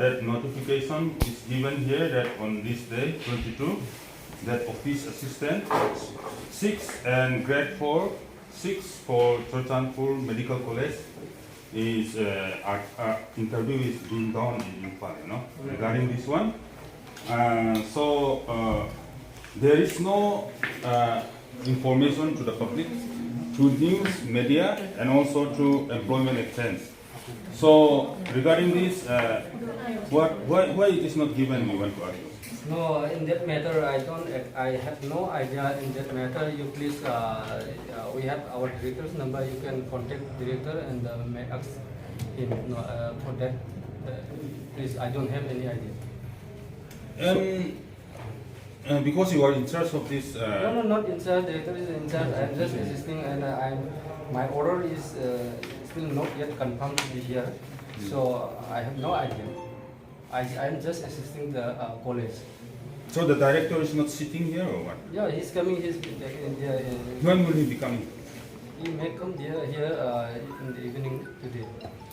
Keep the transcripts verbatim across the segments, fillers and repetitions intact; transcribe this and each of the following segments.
That notification is given here that on this day, twenty-two, that office assistant six and grade four, six for Churachandpur Medical College is, uh, uh, uh, interview is being done in Imphal, you know, regarding this one. Uh, so, uh, there is no, uh, information to the public, to news media, and also to employment exchange. So regarding this, uh, what, why, why it is not given, we want to ask you. No, in that matter, I don't, I have no idea in that matter. You please, uh, uh, we have our director's number. You can contact director and, uh, may ask him. No, uh, for that, uh, please, I don't have any idea. Um, uh, because you are in charge of this, uh, No, no, not in charge. Director is in charge. I'm just assisting, and, uh, I'm, my order is, uh, still not yet confirmed to be here. So I have no idea. I, I'm just assisting the, uh, college. So the director is not sitting here or what? Yeah, he's coming. He's, uh, in the, uh, When will he be coming? He may come there, here, uh, in the evening today.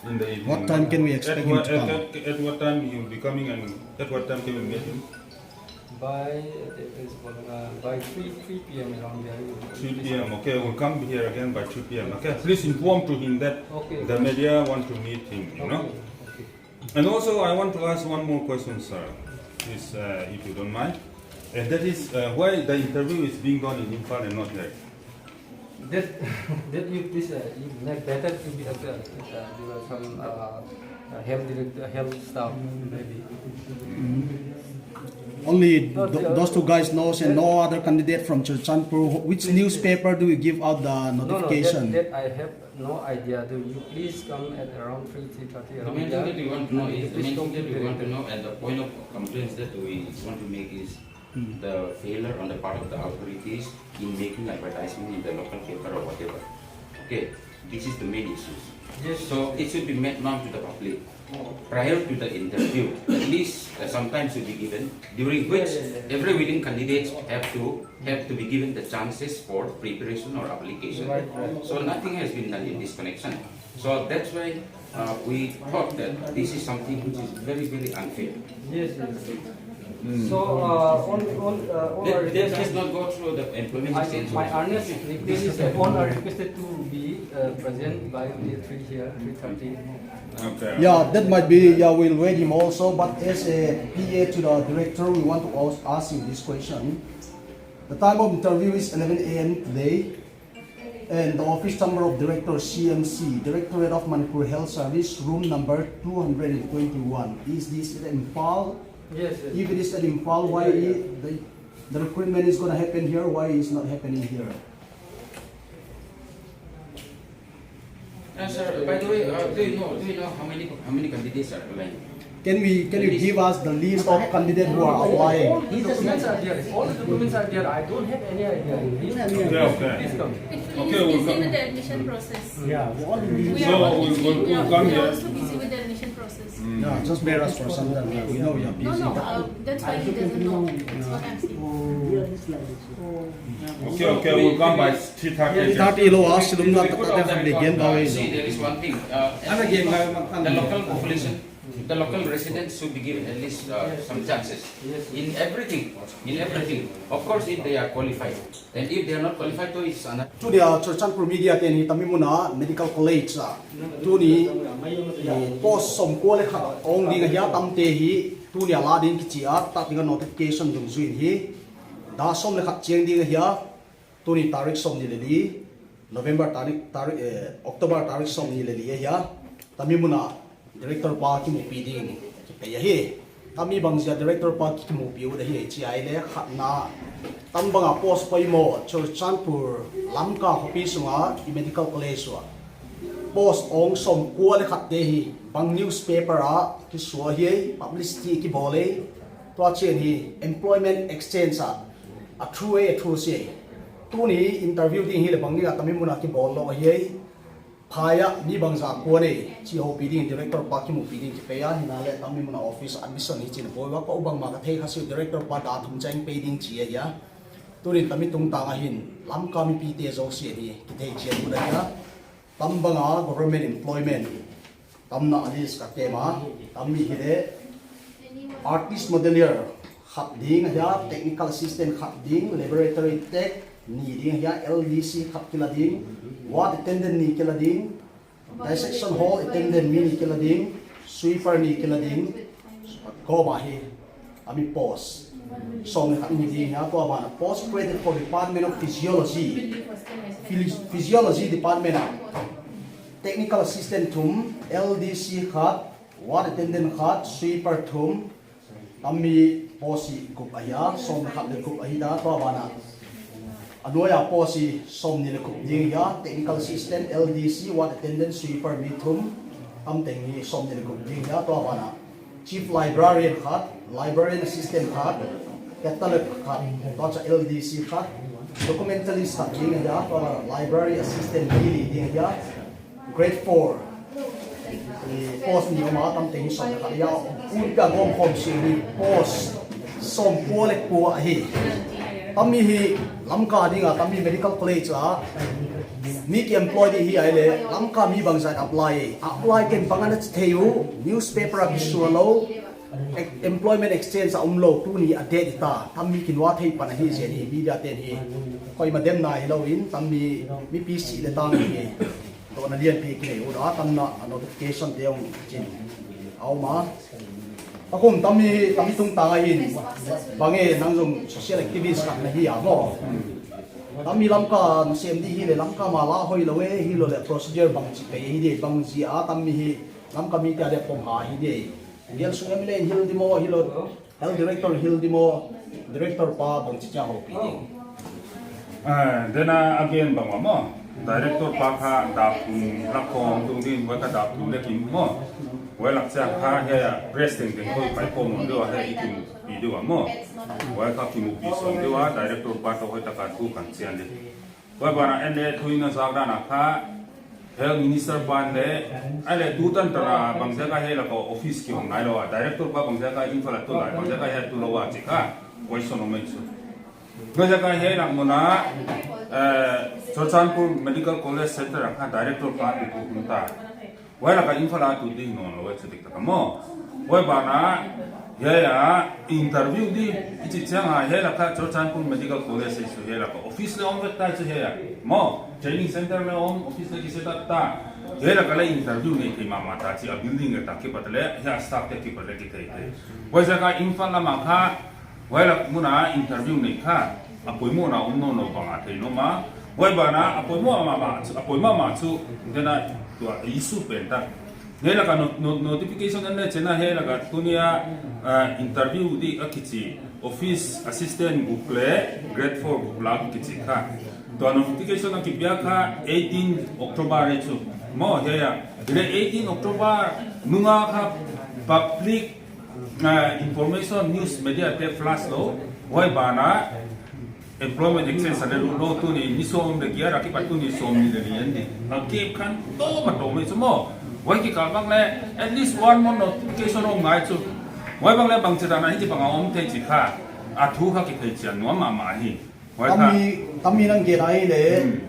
In the evening. What time can we expect him to come? At what, at, at, at what time he will be coming and at what time can we meet him? By, it is, uh, by three, three p m around there. Three p m, okay, we'll come here again by three p m, okay? Please inform to him that the media want to meet him, you know? Okay, okay. And also, I want to ask one more question, sir, please, uh, if you don't mind. And that is, uh, why the interview is being done in Imphal and not there? That, that you please, uh, you make better to be, uh, uh, there are some, uh, uh, health direct-, uh, health staff, maybe. Only No, th- they are those two guys knows and no other candidate from Churachandpur. Which newspaper do you give out the No, no, that, notification? that I have no idea. Do you please come at around three, three thirty The around main thing there? That we want to know And is, you the please main talk thing to that we want to director. know at the point of complaints that we want to make is the failure on the part of the authorities in making advertisement in the local paper or whatever. Okay, this is the main issue. Yes, So yes, it should be made known to the public prior to the interview. At least, uh, some time should be given, during which Yeah, yeah, yeah. every willing candidates have to, have to be given the chances for preparation or application. Right, right. So nothing has been done in this connection. So that's why, uh, we thought that this is something which is very, very unfair. Yes, yes. So, uh, on, on, uh, on our That, that request, has not gone through the employment I, exchange my also. earnest request is that all are requested to be, uh, present by the three here, three thirty. Okay. Yeah, that might be, yeah, we'll wait him also, but as a P A to the director, we want to ask, ask him this question. The time of interview is eleven a m today. And the office number of director, C M C, Directorate of Manipur Health Service, room number two hundred and twenty-one. Is this at Imphal? Yes, yes. If it is at Imphal, why Yeah, yeah. i-, the, the recruitment is gonna happen here? Why is not happening here? Uh, sir, by the way, uh, do you know, do you know how many, how many candidates are applying? Can we, can you give us the list of candidates who are applying? All the documents are there. All the documents are there. I don't have any idea. Please, Okay, okay. please come. Actually, Okay, he's we'll busy come. with the admission process. Yeah, we all busy. We So are all we'll, busy. we'll, we'll Yeah, come we are here. also busy with the admission process. Mm. Yeah, just bear us for some time. We know we are No, busy. no, uh, that's why he doesn't know. That's what I'm saying. Okay, okay, we'll come by three thirty. Thirty lo a silum na ta ta ta begin ba. See, there is one thing. Uh, Ana gen ba ma kan. The local population, the local residents should be given at least, uh, some chances in everything, in everything. Of course, if they are qualified, and if they are not qualified, though it's another. Tuni a Churachandpur media te'n hi tami muna Medical College a tuni, eh, post sawmkua leh khat ong ding ahia, tamte hi tuni a la ding kichi a, tak ding a notification dungzui in hi. Dak sawm leh khat chiang ding ahia, tuni tarik sawmnih leh li, November tarik, tarik, eh, October tarik sawmnih leh li ahia, tami muna director pa kimuhpi ding kipei ahi. Tami bangzia director pa kimuhpi uh ahi chi ahih leh khatna, tam banga post poimoh Churachandpur Lamka khopi sunga i medical college uah post ong sawmkua leh khatte hi bang newspaper a kisuah hi, publicity kibawl hi, tua chiang hi employment exchange a, a through hi, a through hi. Tuni interview ding hi leh bang ding a tami muna kibawl lou hi. Phaya mi bangzah kuan ei, chi houpi ding, director pa kimuhpi ding kipei a, hina leh tami muna office admission hi chin hoi wa, kou bangmah ka thei kha si, director pa dak thum chiang pei ding chi ahia. Tunin tami tungtang a hin, Lamka mipite zosia hi, kithei chian mu ahia. Tam banga government employment, tamna a list ka kem a, tam mi hi leh, Artist modeler khat ding ahia, technical assistant khat ding, laboratory tech nih ding ahia, L D C khat kila ding, ward attendant nih kila ding, dissection hall attendant mi nih kila ding, sweeper nih kila ding, koma hi a mi post sawm leh khat nih ding ahia, tua banah post created for Department of Physiology, Physi-, Physiology Department ah technical assistant thum, L D C khat, ward attendant khat, sweeper thum, a mi post hi gup ahia, sawm leh khat leh gup ahi a, tua banah a nuai a post hi sawmnih leh gup ding ahia, technical assistant, L D C, ward attendant, sweeper mi thum, tam teng hi sawmnih leh gup ding ahia, tua banah chief librarian khat, librarian assistant khat, catalog khat, tua chiah L D C khat, documentalist khat ding ahia, tua banah library assistant mi li ding ahia, grade four, eh, post nih om a, tam teng hi sawm leh khat ahia, un ka gawmkhawm sih hi post sawmkua leh kua ahi. Tam mi hi Lamka ding a, tam mi medical college a mi ki employ di hi ai leh, Lamka mi bangzah apply, apply ken bang ana chi thei uh, newspaper a kisuah lou, e-, employment exchange a om lou, tuni a date hi ta, tam mi ki nuai thei pan ahi zen hi, media ten hi, koima demna hilou in, tam mi, mipi sih leh tang hi. Toh na lian pi ki nei uh a, tam na a notification te hong chin a om a. A kum tam mi, tam mi tungtang a hin, bang e nang zong social activist khat na hi a maw. Tam mi Lamka nasem di hi leh Lamka ma la hoih lou e, hilou leh procedure bangchi pe hi di, bangchi a tam mi hi Lamka mi te a dia pom ha hi di. Gel sung M L A in hil di maw, hilou Health Director hil di maw, Director pa bangchi chia houpi ding. Ah, dena again bang maw. Director pa kha dap thum lak khawng tung ding, huai kha dap thum leh kim maw. Huai lak chiang kha hiai a press tengteng khoi pai khawm nawn deuh a, hiai i kimuhpi deuh a maw. Huai kha kimuhpi sawm deuh a, director pa toh hoihtak a thu kan chian di. Huai banah N A thu in a zak dan a kha, Health Minister pan leh, ai leh tutan tan a bangziak a hiai lak a office kihong nailou a, director pa bangziak a Imphal a tu lai, bangziak a hiai a tu lou a chih kha, question om ei chu. Bangziak a hiai lak mun a, eh, Churachandpur Medical College Center a kha director pa tu tu hun ta. Huai lak a Imphal a tu ding nawn lou e, chu diktak a maw. Huai banah, hiai a interview di, i chih chiang a, hiai lak a Churachandpur Medical College chu hiai lak a office leh om vek ta chu hiai a. Maw, training center leh om, office leh ki set up ta. Hiai lak a leh interview nei thei mahmah ta chih a, building leh ta kipat leh, hiai a staff te kipat leh ki thei thei. Huaiziak a Imphal lam a kha, huai lak mun a interview nei kha, a poimohna om nawn lou bang a thei nawn a. Huai banah, a poimoh mahmah chu, a poimoh mahmah chu, dena tua issue pen ta. Hiai lak a no-, no-, notification an leh chiang a hiai lak a tuni a, ah, interview di a kichi, office assistant gup leh grade four gup lak kichi kha. Tua notification a kipia kha eighteen October ahi chu. Maw, hiai a. Hileh eighteen October nung a kha public ah, information news media te flash lou, huai banah employment exchange a leh lut lou, tuni ni sawm leh giat a kipat tuni sawmnih leh li en di. A gap kha tawm a tawm mai chu maw. Huai kikal bang leh at least one month notification om ngai chu. Huai bang leh bangchi dan a hichibang a om thei chih kha, a thu kha kithei chian nuam mahmah hi. Huai kha. Tam mi, tam mi nang gen a leh. Hmm.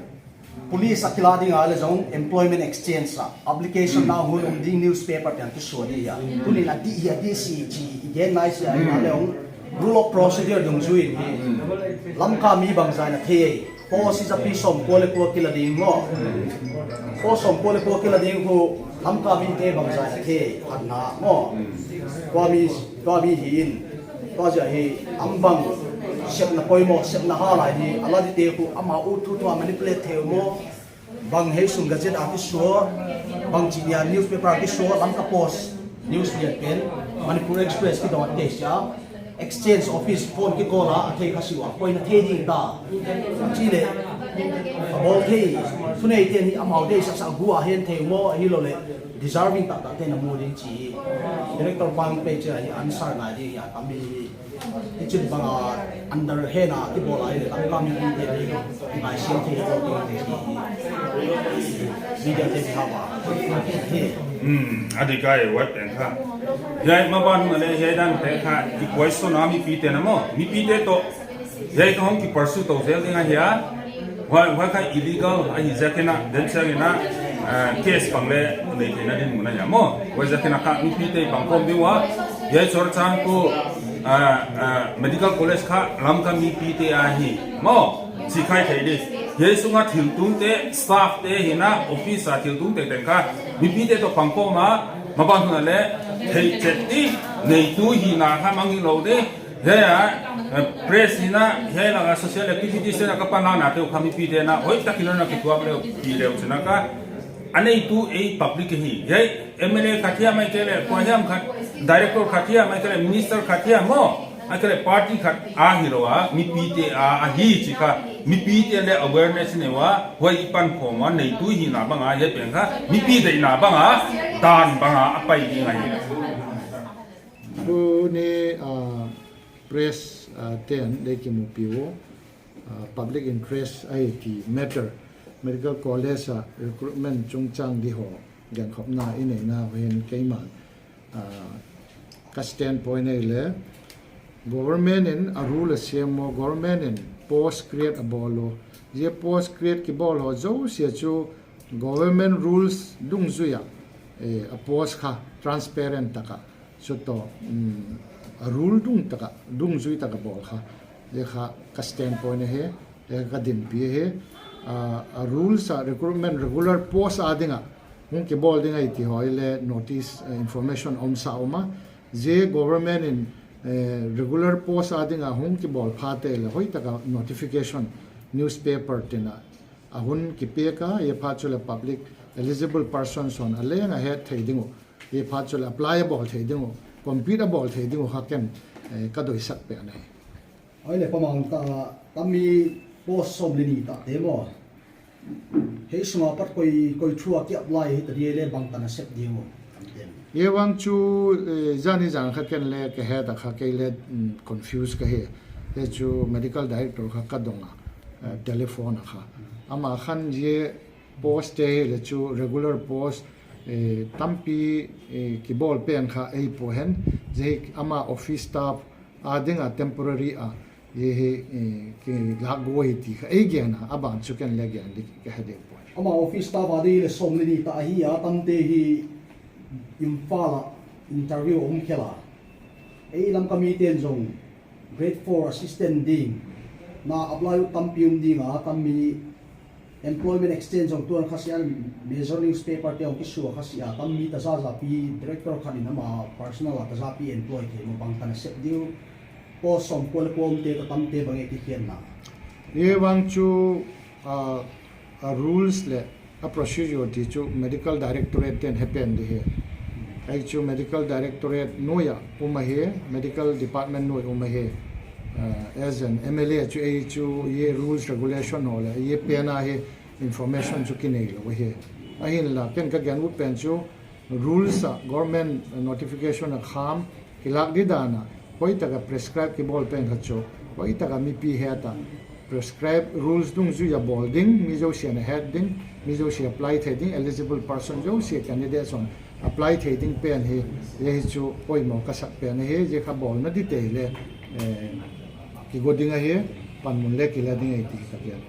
Police a kila ding a leh zong employment exchange a application na hun om ding, newspaper te a kisuah di a. Tuni a di hi a di si chi i gen nai si a, a leh zong rule of procedure dungzui in hi. Lamka mi bangzah na thei. Post hi zapi sawmkua leh kua kila ding maw. Post sawmkua leh kua kila ding khu Lamka mi te bangzah na thei. Khatna maw. Kua mi Tua mi hi in, tua ziak hi, am bang, sepna poimoh, sepna ha lai hi, a la di te khu, amau thu thu a manipulate thei uh maw, bang hei sung gazette a kisuah, bangchi nia newspaper a kisuah, Lamka Post, news lian pen, Manipur Express kidong a te sia, exchange office phone kikawl a, a thei kha si ua, koi na thei ding ta. Chi leh, a bawl thei, thunei te hi, amau deihsaksak gua hen thei uh maw, hilou leh, deserving taktak te'n a mu ding chi hi. Director pa hong pai chiang a hi answer ngai di a tam mi hi. Hichibang a underhand a kibawl a hi leh Lamka mi te hi ngaihsiam thei hi lou ding hi. Media te hi hau a. Hi. Hmm, a dik a, huai pen kha. Hiai maban a leh hiai dan pen kha i question a mipi te'n a maw. Mipi te toh. Hiai kha hong ki pursue tou zel ding ahi a. Huai, huai kha illegal ahi ziak in a, den ziak in a, eh, case bang leh nei theihna dinmun ahi a maw. Huai ziak in a kha mipi te pang khawm ding ua. Hiai Churachandpur, ah, ah, Medical College kha Lamka mipite ahi. Maw, chi khai thei di. Hiai sunga thiltungte, staff te hi a, office a thiltungte teng kha mipite toh pangkhawm a, maban hun a leh, theichet di, neitu hihna kha mangngilh lou di. Hiai a, eh, press hi a, hiai laka social activities te a ka panlakna te uh kha mipite'n hoihtak in a kituak leh pi leh uh chihna ka. A neitu ei public hi. Hiai M L A khat hiam ahihkeileh kua hiam khat, director khat hiam ahihkeileh minister khat hiam maw, ahihkeileh party khat ahi lou a, mipite a, ahi chih kha, mipite leh awareness nei ua, huai i pankhawm a, neitu hihna bang a, hiai pen kha, mipi deihna bang a, dan bang a, a pai ding ahi. Tuni, ah, press, ah, te'n leng kimupi uh, ah, public interest ahi chih matter, Medical College a recruitment chungchang di haw, genkhopna i neihna uh hi'n keimah, ah, ka standpoint ahihleh, government in a rule a siam uh, government in post create a bawl uh, hiai post create kibawl haw zosia chu government rules dungzui a, eh, a post kha transparent taka, so toh, mm, a rule dung taka, dungzui taka bawl kha, hiai kha ka standpoint ahi, hiai ka dinpi ahi, ah, a rules a recruitment regular post a dinga hong kibawl ding ahi chih hoih leh notice, eh, information omsa om a, hiai government in, eh, regular post a dinga hong kibawl pha te leh hoihtaka notification newspaper te'n a hun kipia a, hiai phat chu leh public eligible persons hon a leng a het thei ding uh, hiai phat chu leh apply a bawl thei ding uh, compete a bawl thei ding uh kha ken, eh, ka doisak pen ahi. Huai leh Pa Mangta, tami post sawm leh nih ta te maw, hiai sunga pat koi, koi through a ki apply hita di leh bangtan a sep ding uh, kan ten. Hiai vang chu, eh, zani zan kha ken leng ka het a kha kei leng, mm, confuse ka hi. Hiai chu medical director kha ka dong a, eh, telephone a kha. Amah khan hiai post te hileh chu regular post, eh, tampi, eh, kibawl pen kha ei pua hen, hiai ama office staff a dinga temporary a, hiai hi, eh, kilak gou hi chih kha ei gen a, a ban chu ken leng gen di ka he deuh pua. Ama office staff a di leh sawm leh nih ta ahi a, tamte hi Imphal a interview om khia a. Ei Lamka mite'n zong grade four assistant ding na apply uh tampi um ding a, tami employment exchange zong tuan kha sia, major newspaper te hong kisua kha sia, tami tazazapi director khat in ama personal a tazapi employ thei maw, bangtan a sep ding uh, post sawmkua leh kua om te toh tamte bang e kikhenna. Hiai vang chu, ah, a rules leh a procedure chih chu medical directorate te'n he pen di hi. Hiai chu medical directorate nuai a um ahi, medical department nuai um ahi. Ah, as an M L A chu ei chu hiai rules regulation haw leh hiai pen a hi information chu kinei lou hi. Ahinla ken ka gen ut pen chu rules a government notification a kham kilak di dan a, hoihtaka prescribe kibawl pen kha chu, hoihtaka mipi het a, prescribe rules dungzui a bawl ding, mi zosia'n a het ding, mi zosia apply thei ding, eligible person zosia, candidate hon apply thei ding pen hi, hiai hi chu poimoh ka sak pen ahi, hiai kha bawlna di te leh, eh, kigo ding ahi, panmun leng kila ding ahi chih ka gen.